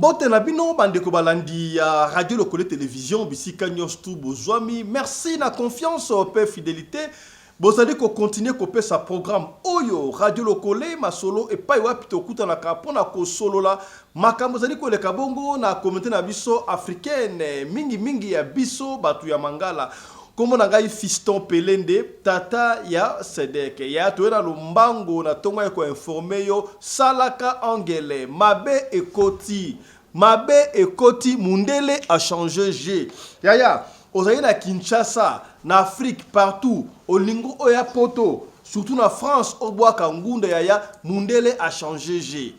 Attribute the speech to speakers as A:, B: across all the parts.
A: Mbote na bino bandeko balandi ya Radio Lokole Television bisika nyonso tu bozwami. Merci na confiance pe fidelite bozali ko continuer kopesa programme oyo Radio Lokole masolo epai wapi tokutanaka mpo na kosolola makambo ezali koleka bongo na communauté na biso africaine, mingi mingi ya biso bato ya Mangala. Kombo na ngai Fiston Pelende, tata ya Sedek. Ya toye na lombango na tongo ya ko informer yo, salaka angele, mabe ekoti. Mabe ekoti, mundele a changer jeu. Yaya, ozali na Kinshasa, na Afrique, partout, olingo oya poto, surtout na France, obwaka ngunda yaya, mundele a changer jeu.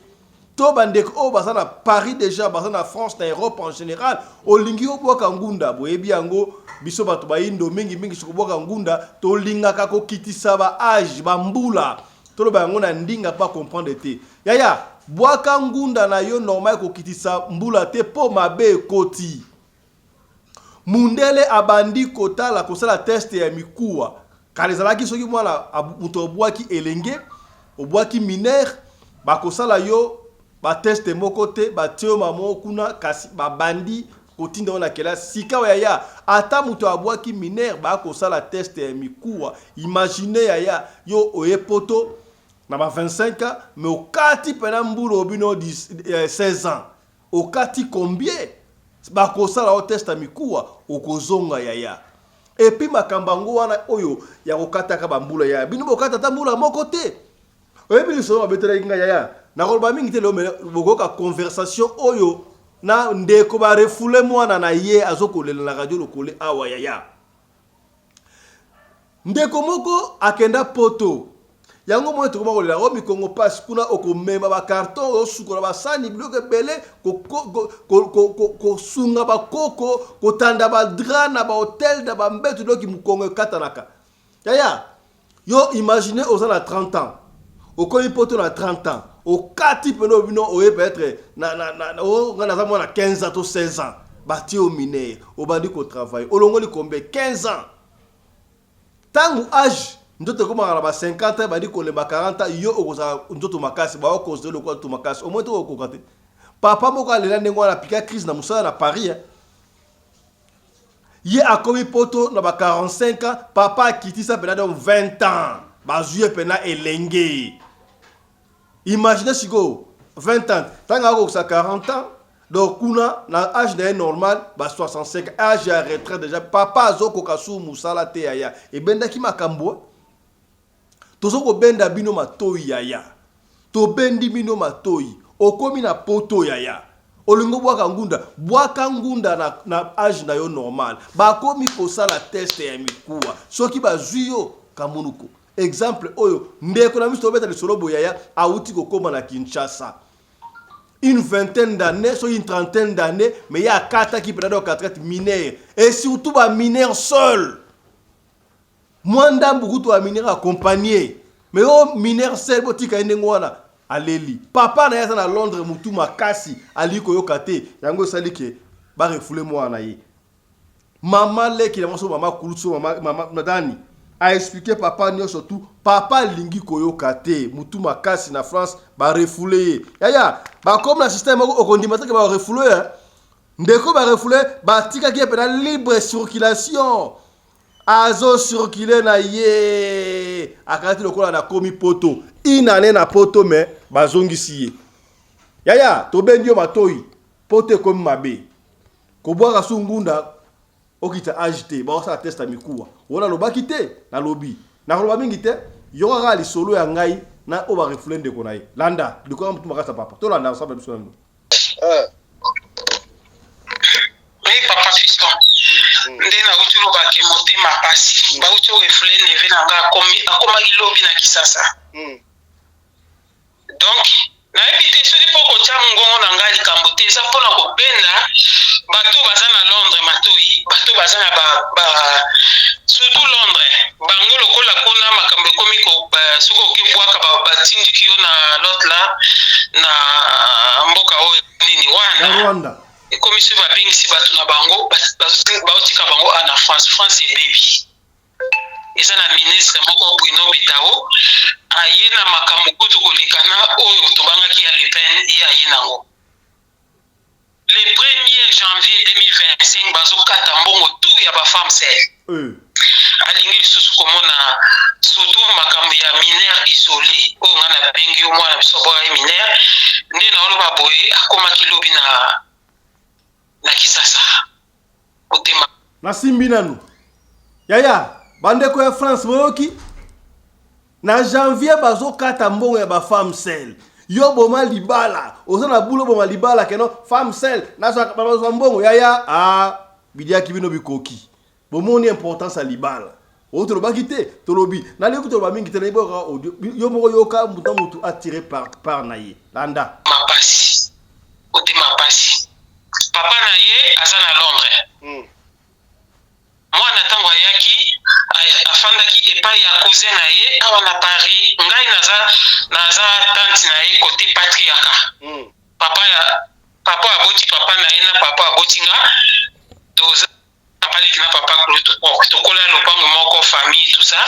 A: To ba ndeko oyo baza na Paris dejà, baza na France, na Europe en general, olingi obwaka ngunda, boyebi yango biso bato bayindo mingi mingi soki obwaka ngunda tolingaka kokitisa ba age, ba mbula, toloba yango na ndinga pa comprendre te. Yaya, bwaka ngunda na yo normal, kokitisa mbula te po mabe ekoti. Mundele abandi kotala kosala test ya mikuwa. Kala ezalaki soki mwana moto obwaki elenge, obwaki mineur, bakosala yo ba test moko te, batie yo mamo kuna, kasi babandi kotinda yo na kelasi. Sikawa yaya, ata moto abwaki mineur, bakosala test ya mikuwa. Imagine yaya, yo oye poto na ba 25 ans, mais okati pena mbula obino 16 ans. Okati combien? Bakosala yo test ya mikuwa, okozonga yaya. Et puis makambo yango wana oyo ya kokataka ba mbula yaya, bino bokata ata mbula moko te. Oyebi lisolo babetelaki ngai yaya, nakoloba mingi te lelo, mais bokoyoka conversation oyo na ndeko ba refoule mwana na ye azokolela na radio Lokole awa yaya. Ndeko moko akenda poto yango moni tokoma kolela o mikongo pasi kuna, okomema ba carton, osukola basani, biloko ebele, kosunga bakoko, kotanda ba drap na ba hotel na ba mbeto, doki mokongo ekatanaka yaya. Yo imagine oza na 30 ans, okomi poto na 30 ans, okati pene obino oye peut-être na na na o nga naza mwana 15 ans to 16 ans, batie yo mineur, obandi ko travailler, olongoli combien? 15 ans. Tango age nzoto ekomaka na ba 50 ans, ebandi kolemba 40 ans, yo okozala nzoto makasi, ba considérer lokola nzoto makasi, au moins to okoka te. Papa moko alela ndenge wana, apika crise na mosala na Paris, hein. Ye akomi poto na ba 45 ans, papa akitisa pena donc 20 ans, bazwi ye pena elenge. Imagine sikoyo 20 ans, ntango akokisa 40 ans, donc kuna na age na ye normal ba 65, age ya retraite déjà, papa azokoka su mosala te yaya. Ebendaki makambo, tozo kobenda bino matoyi yaya, tobendi bino matoyi. Okomi na poto yaya, olingi obwaka ngunda, bwaka ngunda na age na yo normal. Bakomi kosala test ya mikuwa, soki bazwi yo kamunuko. Exemple oyo ndeko na biso tobeta lisolo boye yaya, awuti kokoma na Kinshasa une vingtaine d'années, soit une trentaine d'années, mais ye akataki mpena donc retraite mineur, et surtout ba mineur seul. Mwa ndambu kutu ba mineur accompagné, mais oyo mineur seul, botika ye ndenge wana aleli. Papa na ye aza na Londres, mutu makasi, alingi koyoka te. Yango esali ke barefouler mwana na ye. Mama leki na mwasi, mama kulutu, mama, mama madani aexpliquer papa nyonso tu, papa alingi koyoka te, mutu makasi na France, barefouler ye yaya. Bakomi na système moko okondima te ke barefouler ye ndeko, barefouler, batikaki ye mpena libre circulation, azocirculer na ye, akati lokola nakomi poto inane na poto, mais bazongisi ye yaya. Tobendi yo matoi, poto ekomi mabe, kobwaka su ngunda okita age te, baosala test ya mikuwa wana. Alobaki te, nalobi, nakoloba mingi te. Yoka kaka lisolo ya ngai na oyo barefouler ndeko na ye. Landa likolo ya motu makasi ya papa, tolanda ensemble biso na bino.
B: Oui, papa Fiston, nde nauti olobaki motema pasi, bauti orefouler neveu na nga, akomaki lobi na Kisasa. Donc nayebi te soki mpo kotya mongongo na ngai likambo te, eza mpona kobenda bato baza na Londres matoi, bato baza na ba surtout Londres, bango lokola kuna makambo ekomi soki okebwaka batindiki yo na l'autre la na mboka oyo nini wana.
A: Rwanda.
B: Ekomi soki babengisi bato na bango, baotika bango a na France. France ebebi, eza na ministre moko Bruno Betao, aye na makambo kutu koleka na oyo tobangaki ya Le Pen. Ye aye nango. Le 1er janvier 2025 bazokata mbongo tout ya ba femme seule. Alingi lisusu komona surtout makambo ya mineur isole oyo ngai nabengi yo mwana biso aboya ye mineur nde naoloba boye akomaki lobi na na Kisasa motema.
A: Nasimbi nanu yaya bandeko ya France boyoki na janvier bazokata mbongo ya ba femme seule yo boma libala oza na bulo boma libala keno femme seule nazwa bazwa mbongo yaya ah biliaki bino bikoki bomoni importance ya libala oyo tolobaki te tolobi nalingi toloba mingi te nayebi oyoka audio yo moko yoka moto na motu atire par, par na ye landa
B: mapasi motema pasi papa na ye aza na Londres Mwana tango ayaki afandaki epayi ya cousin na ye awa na Paris ngai naza naza tante na ye cote patriarcat papa ya papa aboti papa na ye na papa aboti nga toza papa leki na papa kulutu tokola lopango moko famille tout ça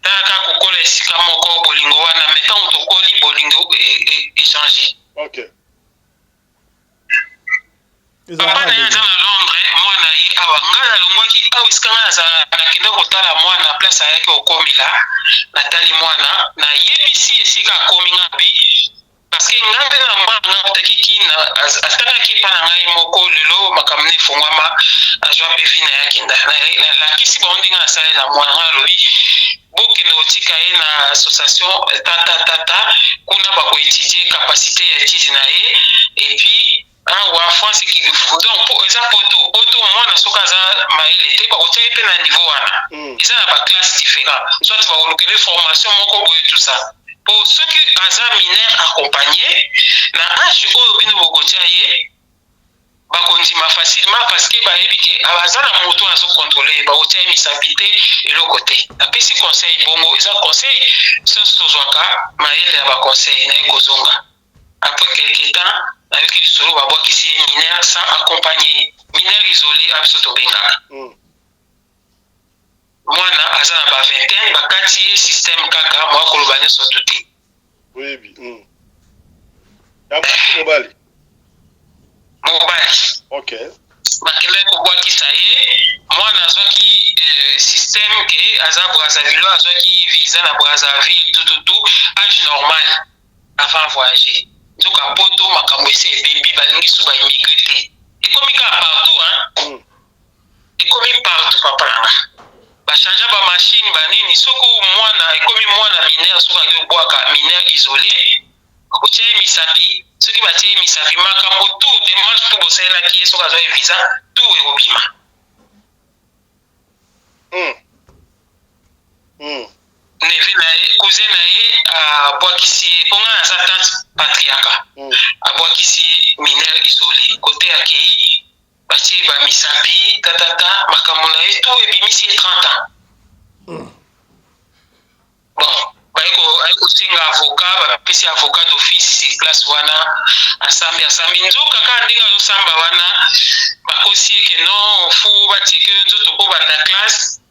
B: tala kaka kokola esika moko bolingo wana mais tango tokoli bolingo echange.
C: Okay.
B: Papa na ye aza na Londres, mwana ye awa. Ngai nalongwaki awa esika ngai nazalaka, nakendaki kotala mwana place ayaki kokomela. Natali mwana, nayebisi esika akomi ngai bi parce que ngai mpe na mwana ngai autaki Kin, atangaki epa na ngai moko, lelo makambo na efongwama, azwa mpe vie na ye akenda. Nalakisi bango ndenge nasali na mwana ngai, alobi bokende kotika ye na association tata tata, kuna bako etudier capacite ya etude na ye et puis Awa France ki donc po eza poto poto mwana soki aza mayele te bakotia ye pe na niveau wana mm. Eza na ba classe différent soit bakolukela ye formation moko boye tout ça po soki aza mineur accompagné na age oyo bino bokotia ye bakondima facilement parce que bayebi ke aza na moto azo contrôler ye bakotia ye misapi te eloko te napesi conseil bongo eza conseil sosi tozwaka mayele ya ba conseil naye kozonga. Après quelque temps, nayoki lisolo babwakisi ye mineur sans accompagner, mineur isole a biso tobengaka. Mwana aza na ba vingtaine, bakati ye système kaka mwa koloba nyonso tout te.
C: Oyebi. Ya mwasi mobali?
B: Mobali.
C: Okay.
B: Bakendaki kobwakisa ye, mwana azwaki système ke aza Brazzaville, azwaki visa na Brazzaville tout tout tout, age normal. Avant voyager nzoka poto makambo esi ebebi balingi su ba immigre te ekomi kaka partout hein ekomi partout papa na nga ba changea ba machine ba nini soki mwana ekomi mwana mineur soki ake obwaka mineur isole bakotia ye misapi soki batie ye misapi makambo tout demarche tout bosalelaki ye soki azwa ye visa tout ekobima. Neveu na ye, cousin na ye abuakisi ye po nga naza tante patriarca abuakisi ye mineur isole cote akeyi batie ye ba misapi tatata makambo na ye tout ebimisi ye 30 ans bon baye ko aye kosenga avocat bapesi avocat d'office sur place wana asambi asambi nzoka kaka ndenge azosamba wana bakosi ye ke non fu batieke yo nzoto po banda classe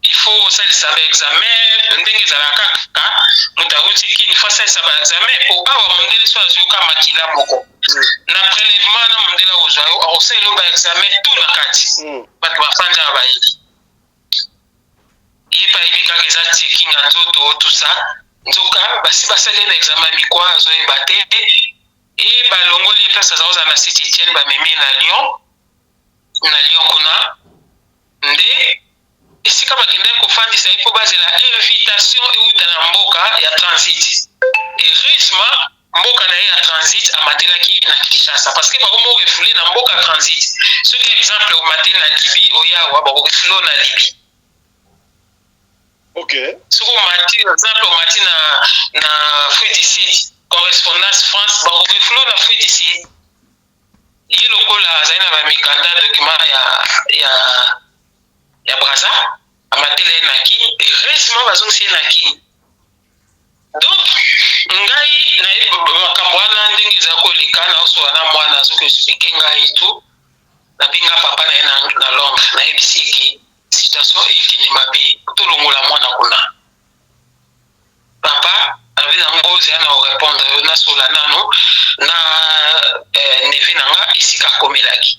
B: Il faut osalisa ba examen ndenge ezalaka kaka moto awuti kin faut asalisa ba examen po awa mondele so azwi yo kaka makila moko na prelevement na mondele akozwa yo akosalela yo ba examen tout na kati bato bafandi awa bayebi ye pe ayebi kaka eza checking ya nzoto tout ça nzoka basi basali ye ba examen ya mikwa azoyeba te e balongoli ye place aza kozala na Saint Etienne bamemi ye na Lyon na Lyon kuna nde esika bakendaki kofandisa ye mpo bazela invitation ewuta na mboka ya transit. Heureusement mboka na ye ya transit amatelaki na Kinshasa parce que bakomi ko refouler na mboka transit. Soki exemple omateli na Libye oye awa bako refouler yo na Libye.
C: Okay.
B: Soki omati exemple omati na na Afrique du Sud correspondance France bako refouler yo na Afrique du Sud. Ye lokola azali na ba mikanda document ya ya ya Brazza amatela ye na kin heureusement bazongisi ye na kin donc ngai na makambo wana ndenge eza koleka naosola na mwana azo ko explique ngai tout nabenga papa na ye na, na Londres nayebisi ye ke situation ekende mabe tolongola mwana kuna papa alobi na ngo. Ozela na korépondre yo, nasola nano na neveu na nga esika akomelaki.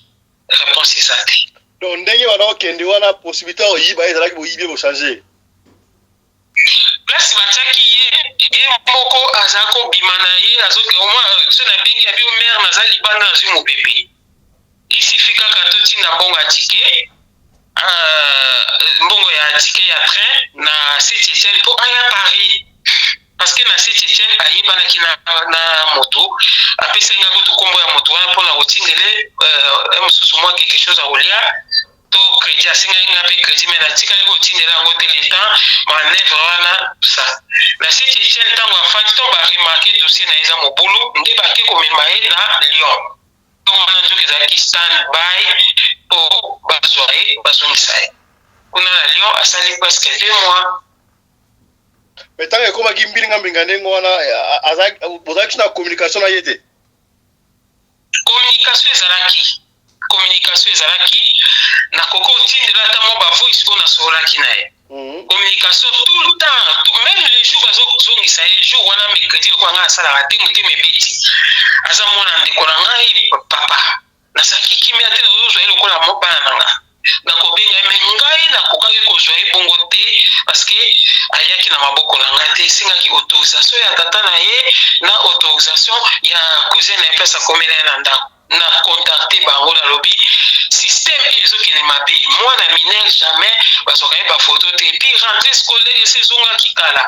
B: Réponse eza te.
C: Donc ndenge wana okende wana, possibilité ya koyiba ye ezalaki, boyibi ye, bochange.
B: Place batiaki ye, ye moko aza kobima na ye, azoke omwa so nabengi abi mare, naza libanda, nazwi mopepe. Isifi kaka totinda mbongo ya ticket, mbongo ya ticket ya train na Saint Etienne mpo aya Paris, parce que na Saint Etienne ayebanaki na moto apesaki nga kutu nkombo ya moto wana mpona kotindele mosusu mwa quelque chose ya kolia to crédit. Asengaki nga mpe crédit, mais natikali kotindela yango te, le temps manœuvre wana, tout ça. Na Saint Etienne, ntango afandi to baremarquer dossier na ye eza mobulu, nde bake komema ye na Lyon. Ntongo wana nzoki ezalaki stand by mpo bazwa ye, bazongisa ye kuna na Lyon. Asali presque 2 mois.
C: Mais ntango ekomaki mbilinga mbinga ndenge wana, bozalaki na communication na ye te?
B: Communication ezalaki, communication ezalaki. Nakoki otindela ata mwa bavoice oyo nasololaki na ye. Communication tout le temps, tout, même le jour bazozongisa ye, jour wana mercredi, lokola ngai asalaka te, motema ebeti, aza mwana ndeko na ngai papa, nazalaki kimia te. Nazozwa ye lokola mobana na nga, nakobenga ye, mais ngai nakokaki kozwa ye bongo te, parce que ayaki na maboko na ngai te. Esengaki autorisation ya tata na ye na autorisation ya cousin na ye, place akomela ye na ndako. Na contacte bango, nalobi système ezokende mabe, mwana mineur jamais bazwaka ye bafoto te. Puis rentrée scolaire esi ezongaki kala,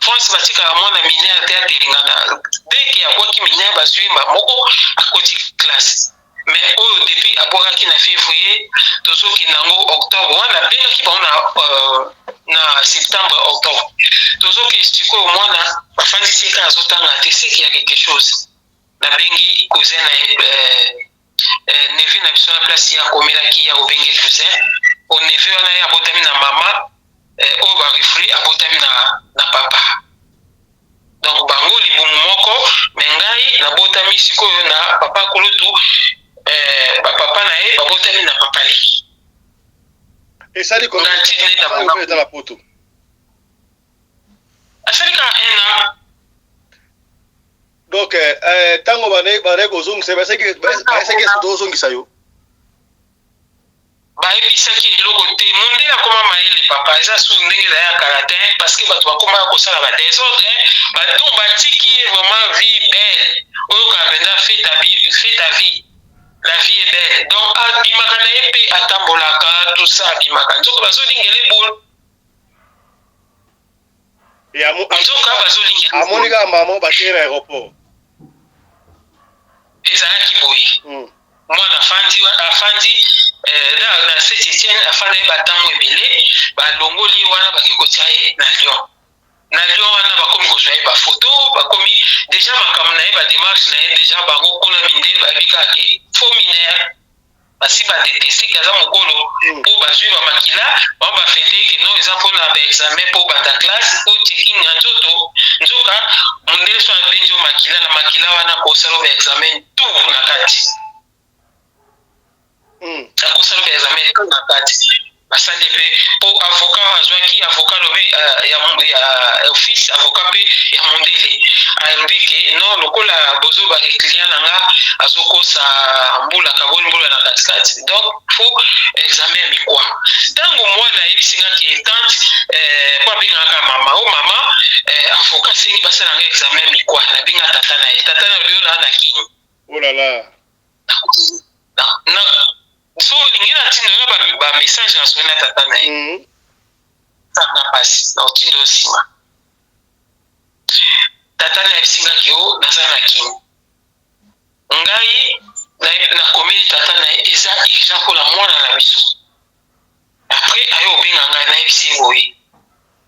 B: France batikaka mwana mineur te atelengana. Dès que abwaki mineur, bazwi moko akoti classe. Mais oyo depuis abwakaki na février, tozokende yango octobre wana, abengaki bango na septembre, octobre, tozokende sikoyo. Mwana bafandisi ye kaka, azotanga te, c'est qu'il y a quelque chose. Nabengi cousin na ye, neveu na biso na place ye akomelaki, ya kobengi cousin o neveu wana. Ye abotami na mama, oyo barefouler abotami na papa, donc bango libumu moko. Mais ngai nabotami sikoyo na papa kulutu, bapapa na ye babotami na papa leki.
C: Esali
B: combien
C: na poto?
B: Asali kaka un an.
C: Donc ntango bande kozongisa, bayesaki tozongisa yo?
B: Bayebisaki eloko te. Mondele akoma mayele papa, eza su ndenge ezali ya kala te, parce que bato bakomaka kosala badésordre. Donc batiki ye vraiment vie belle, oyokaka mpenza fait ta vie, la vie est belle. Donc abimaka na ye mpe atambolaka, tout ça, abimaka, nzoka bazolingela eboule. Nzoka bazolingela.
C: Amoni kaka mama bakei na aéroport.
B: Ezalaki boye, mwana afandi na Saint Etienne, afandi ye batango ebele, balongoli ye wana, bake kotia ye na Lyon. Na Lyon wana bakomi kozwa ye bafoto, bakomi déjà makambo na ye, badémarche na ye déjà. Bango kuna mindele bayebi kaka ke faux mineur, basi badétecter ke aza mokolo, mpo bazwi bamakila bango, bafete ke no eza mpona baexamen, mpo banda classe, mpo checking ya nzoto. Nzoka mondele so abenzi yo makila, na makila wana kosala baexamen tout na kati. Akosala baexamen tout na kati. Basali mpe mpo avocat azwaki, avocat alobi ya office, avocat mpe ya mondele alobi ke non, lokola bozobaka client na nga azokosa mbula kaboli mbula na katikati, donc faut examen ya mikwa. Ntango mwana ayebisi nga ke tante, mpo abengaka mama, o mama, avocat asengi basala nga examen ya mikwa. Nabenga tata na ye, tata na lobi oyo naa na Kini.
C: Oh là là.
B: So olingi na ntina oyo bamessage na soni na tata na ye, tanga mpasi na otindo oyo nsima. Tata na yebisingaki o naza na Kini, ngai nakomeli tata na ye, eza urgent mpona mwana na biso. Après aye obenga ngai, nayebisi ye boye,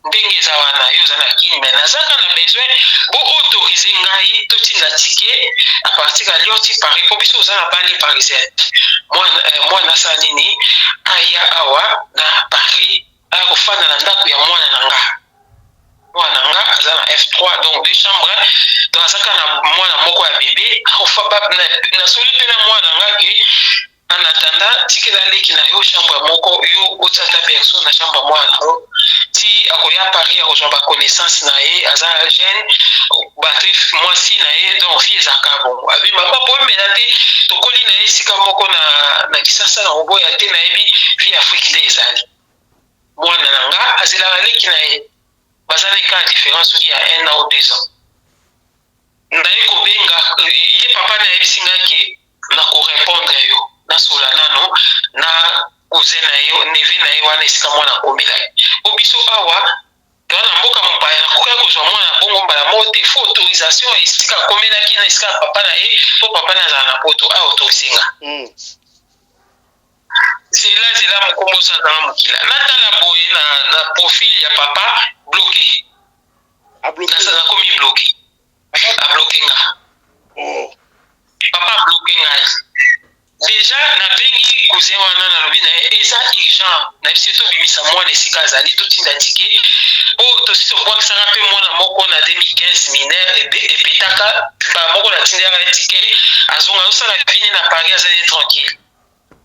B: ndenge eza wana, yo oza na Kini, mais nazaka na besoin bo autoriser ngai totinda ticket à partir ya Lyon ti Paris, mpo biso oza na banlieue parisienne. Mwana asala nini? Aya awa na Paris, aya kofanda na ndako ya mwana na nga. Mwana na nga aza na F3, donc deux chambres, donc azaka na mwana moko ya bébé. Nasoli mpe na mwana na nga ke en attendant, tikela leki na yo chambre moko, yo otia ata personne na chambre mwana na yo ti. Akoya Paris, akozwa baconnaissance na ye, aza jeune, batri mwasi na ye, donc vie ezalaka bongo. Abi mama boyemela te, tokoli na ye esika moko na Kisasa, na koboya te, nayebi vie Afrique nde ezali. Mwana na nga azelaka leki na ye, baza na eka différence soki ya 1 an ou 2 ans. Naye kobenga ye, papa nayebisi ngai ke nakorépondre yo, nasola nano na cousin na ye, neveu na ye wana, esika mwana akomela ye. Po biso awa toza na mboka mopaya, nakoki kozwa mwana bongo mbala moko te, faut autorisation esika akomelaki na esika papa na ye, po papa na azala na Poto, aautorise nga. Zela, zela, mokomboso azanga mokila. Natala boye na profil ya papa, bloqué. Nakomi bloqué, abloqué nga.
C: Oh.
B: Papa abloqué ngai déjà. Nabengi cousin wana, nalobi na ye eza urgent, nayebisi tobimisa mwana esika azali, totinda ticket, po tosi tobwakisaka mpe mwana moko na 2015, mineur epetaka bamoko, natindaka ye ticket, azonga, azosala vie na Paris, azali tranquille.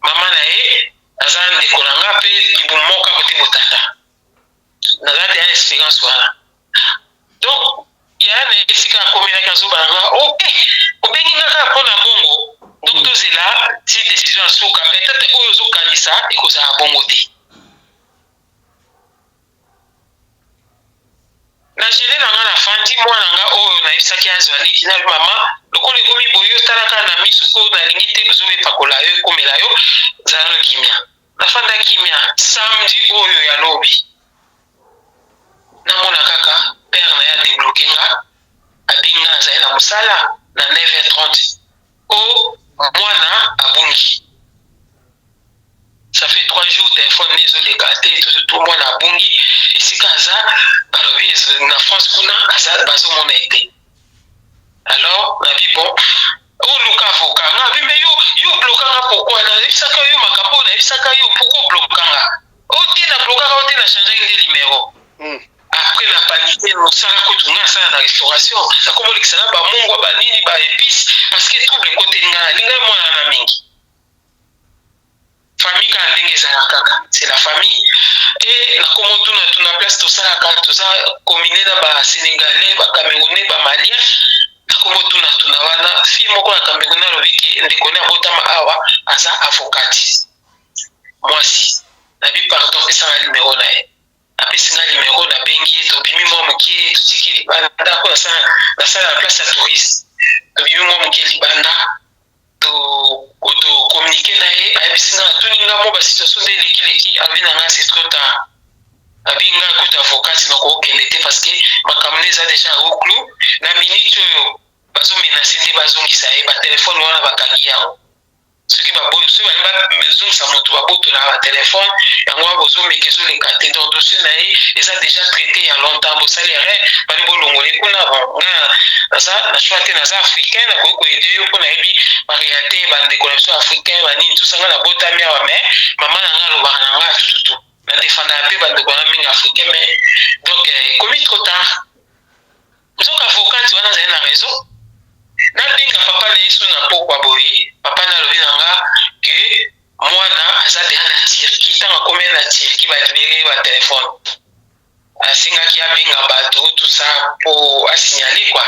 B: Mama na ye aza ndeko na nga mpe libumu moko akote botata, naza deya na expérience wana. Donc yaya na ye esika akomelaki azoba na nga: "Ok, obengi nga kaka mpo na bongo, donc tozela ti décision ya suka, peut-être oyo ozokanisa ekozala bongo te." Na gele na nga, nafandi, mwana nga oyo nayebisaki azwa leki na mama, lokola ekomi boye, otalaka na miso ko nalingi te bozomepakola yo, ekomela yo, zala no kimia. Nafanda kimia. Samedi oyo ya lobi, namona kaka père na ye adébloqué nga, abengi nga, nazali na mosala, na 9h30, o mwana abungi, ça fait 3 jours, téléphone ne ezoleka te, to mwana abungi, esika aza, balobi na France kuna aza, bazomona ye te. Alors nabi bon, oluka avocat nga, abi: "Mais yo, yo blokanga pourquoi? Nayebisaka yo makambo oyo, nayebisaka yo, pourquoi oblokanga o te?" Na blokaka o te, na changeaki nde numéro. Après na paniqué, mosala kutu nga asala na restauration, nakomolekisa na bamungwa, banini, baépice, parce que trouble ekoteli nga, nalingai mwana na mingi. Famille kaka ndenge ezalaka kaka, c'est la famille. E nakomotuna tuna place tosalaka, toza commune na Basénégalais, Bacamerounais, Bamalien. Nakomotuna tuna wana, fille moko ya Camerounais alobi ke ndeko ne abotama awa, aza avocate mwasi. Nabi: "Pardon, pesanga numero na ye." Apesi nga numero, nabengi ye, tobimi mwa moke, totiki libanda ko nasala na place ya touriste, tobimi mwa moke libanda, tocommuniquer na ye. Ayebisi nga, atuni nga mo basituation nde elekileki. Abi na nga: "C'est trop tard." Abi nga kuta avocat, nakokende te, parce que makambo nde eza déjà au clou. Na minute oyo bazomenacer nde bazongisa ye batelefone wana, bakangi yango. Soki soki balingi bazongisa moto, babotolaka batelefone yango wana, bozomeka, ezoleka te. Donc dossier na ye eza déjà traité ya longtemps, bosali erreur, bali bolongola ye kuna. Bon, nga naza na choix te, naza africain, nakoki koaider yo mpo nayebi baréalité, bandeko na biso africain banini tosanga. Nabotami awa, mais mama na nga alobaka na nga tututu, nadefendaka mpe bandeko na mingi africain. Mais donc ekomi trop tard. Nzoka avocate wana azali na raison. Nabenga papa na ye so na pokwa boye, papa na alobi na nga ke mwana aza deja na Turquie. Ntango akomi na Turquie, balibérer batelefone, asengaki abenga bato, tout ça, po asignale quoi,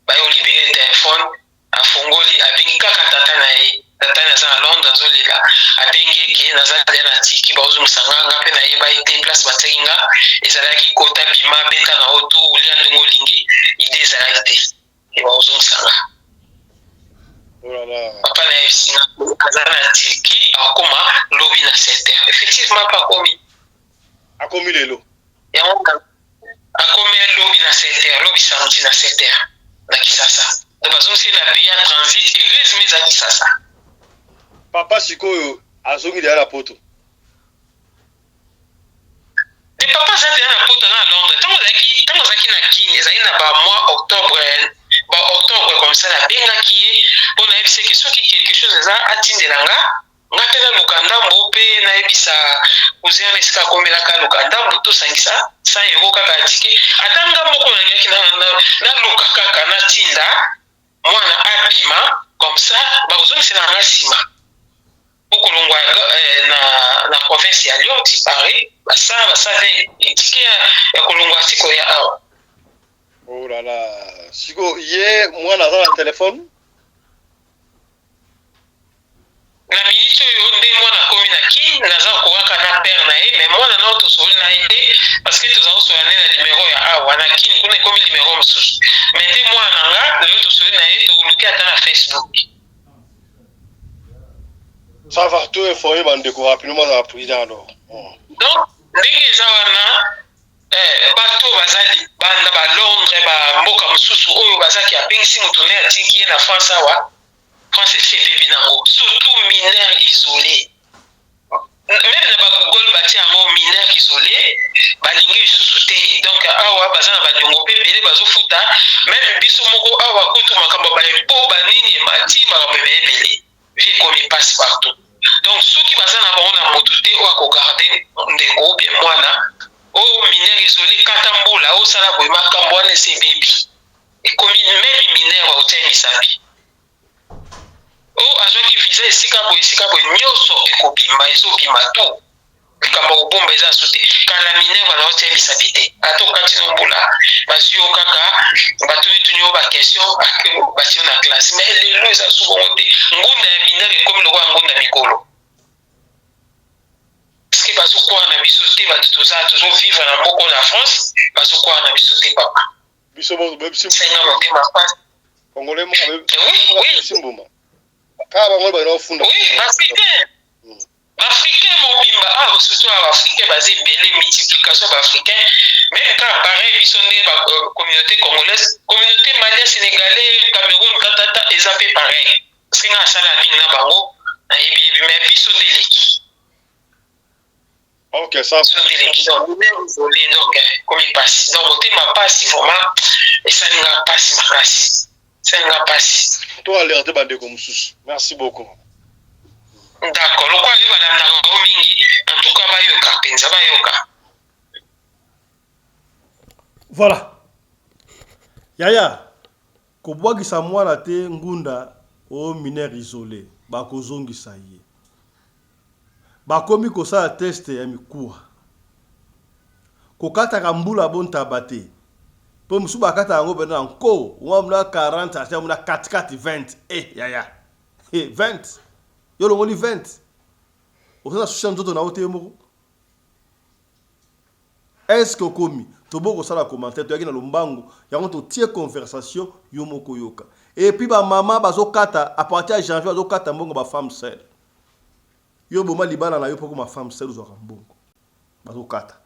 B: baye olibérer telefone. Afongoli, abengi kaka tata na ye. Tata na aza na Londres, azolela. Abengi eke naza deja na Turquie, bazozongisa nga. Nga mpe nayeba ye te. Place batiaki nga ezalaki kota, bima, beta na oto, olia ndenge olingi, ide ezalaki te e bazozongisa nga. Papa nayebisi nga aza na Turquie, akoma lobi na 7 heures. Effectivement mpe akomi.
C: Akomi lelo?
B: Yango akomi lobi na 7 heures, lobi samedi na 7 heures na Kisasa. Donc bazongisi na pays ya transit, heureusement eza Kisasa.
C: Papa sikoyo azongi deya na Poto?
B: Te, papa aza deya na Poto, aza na Londres. Ntango azalaki na Kine, ezali na bamois octobre, baoctobre comme ça, nabengaki ye mpo nayebisa ke soki quelque chose eza, atindela nga, nga mpe naluka ndambo, mpe nayebisa cousin wana esika akomelaka, aluka ndambo, tosangisa 100 euro kaka ya ticket. Ata nga moko nalingaki naluka kaka natinda mwana abima, comme ça bakozongisela nga nsima. Mpo kolongwa eh, na, na province ya Lyon ti Paris ba 100 ba 120 ticket ya, ya kolongwa ti koya awa.
C: Oh là là. Siko ye mwana aza na telefone?
B: Na minute oyo nde mwana akomi na kin naza kokaka na père na ye mais mwana nao tosoli na ye te parce que toza kosola nde na numero ya awa na kin kuna ekomi numero mosusu mais nde mwana na nga lelo tosoli na ye toluki ata na Facebook.
C: Ça va tout informer bandeko rapidement azala président alors.
B: Donc ndenge eza wana eh, bato baza libanda ba Londres ba mboka mosusu oyo bazaki abengisi moto nde atiki ye na France awa France esi ebebi nango surtout mineur isole meme na ba Google batia yango mineur isole balingi lisusu te donc awa baza na baniongo mpe ebele bazofuta meme biso moko awa kutu makambo ya ba impot banini emati makambo ebele ebele vie ekomi pasi partout donc soki baza na bango na motu te oyo akogarde ndeko ou bien mwana oyo mineur isole kata mbula osala boye makambo wana esi ebebi ekomi meme mineur bakotia ye misapi Oh azwaki visa esika boye esika boye nyoso ekobima ezobima tout likambo ya kobomba eza su te kala mineur bazala kotia misapi te ata okati no mbula bazwi yo kaka batuni tuni yo ba question batie yo na classe mais lelo eza su bongo te ngunda ya mineur ekomi lokola ngunda mikolo parce que bazokwara na biso te bato toza tozo vivre na mboka na France bazokwara na biso te papa
C: biso bobebisi
B: senga motema pasi
C: congolais moko abebisi mbuma kaka bango bakenda kofunda
B: oui baafricain baafricain mobimba ah surtout ya baafricain baza ebele multiplication ya baafricain meme kaka pareil biso nde ba euh, communauté congolaise communauté malien sénégalais cameroun tatata eza mpe pareil parce que nga asala mingi na bango nayebi yebi mais biso nde eleki
C: Ok, ça.
B: Donc, komi pasi. Donc, motema pasi vraiment esali nga pasi makasi. Esali nga pasi.
C: To alerte bandeko mosusu. Merci beaucoup.
B: D'accord. Lokola yo balandaka yo mingi, en tout cas bayoka mpenza bayoka.
A: Voilà. Yaya, kobwakisa mwana te ngunda o mineur isole bakozongisa ye. Bakomi kosala test ya mikuwa. Kokataka mbula bo ntaba te. Po mosusu bakata yango pena na nko, wa muna 40 atia muna katikati 20. Eh yaya. Eh 20. Yo olongoli 20. Oza na souci ya nzoto na yo te yo moko? Est-ce que okomi? Toboyi kosala commentaire, toyaki na lombangu, yango totie conversation yo moko yoka. Et puis ba mama bazokata à partir ya janvier bazokata mbongo ba femme seule. Yo boma libala na yo po okoma femme seule ozwaka mbongo. Bazokata.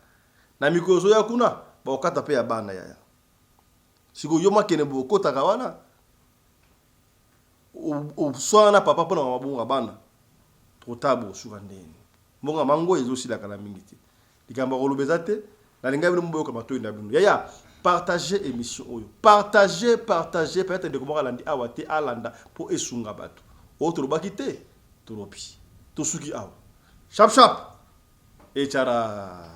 A: Na mikolo ezoya kuna bakokata pe ya bana yaya. Sikoyo yo makene bokotaka wana oswana na papa pona mabongo ya bana. Trop tard bokosuka ndenge nini? Mbongo ya mangoyi ezosila kala mingi te. Likambo ya koloba eza te, nalingaki bino boyoka matoyi na bino. Yaya, partager emission oyo. Partager, partager, peut-être ndeko moko alandi awa te, alanda po esunga bato. Oyo tolobaki te, tolobi. Tosuki awa. Sharp sharp! Echara!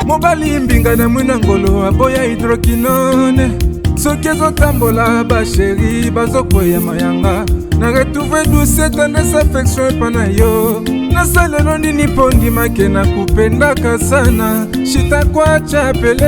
D: Mobali mbinga na mwina ngolo aboya hydroquinone soki ezotambola basheri bazokweya mayanga na retrouve douce tendresse affection epa na yo nasalelo nini mpo ndimake na kupendaka sana shitakwacha pele.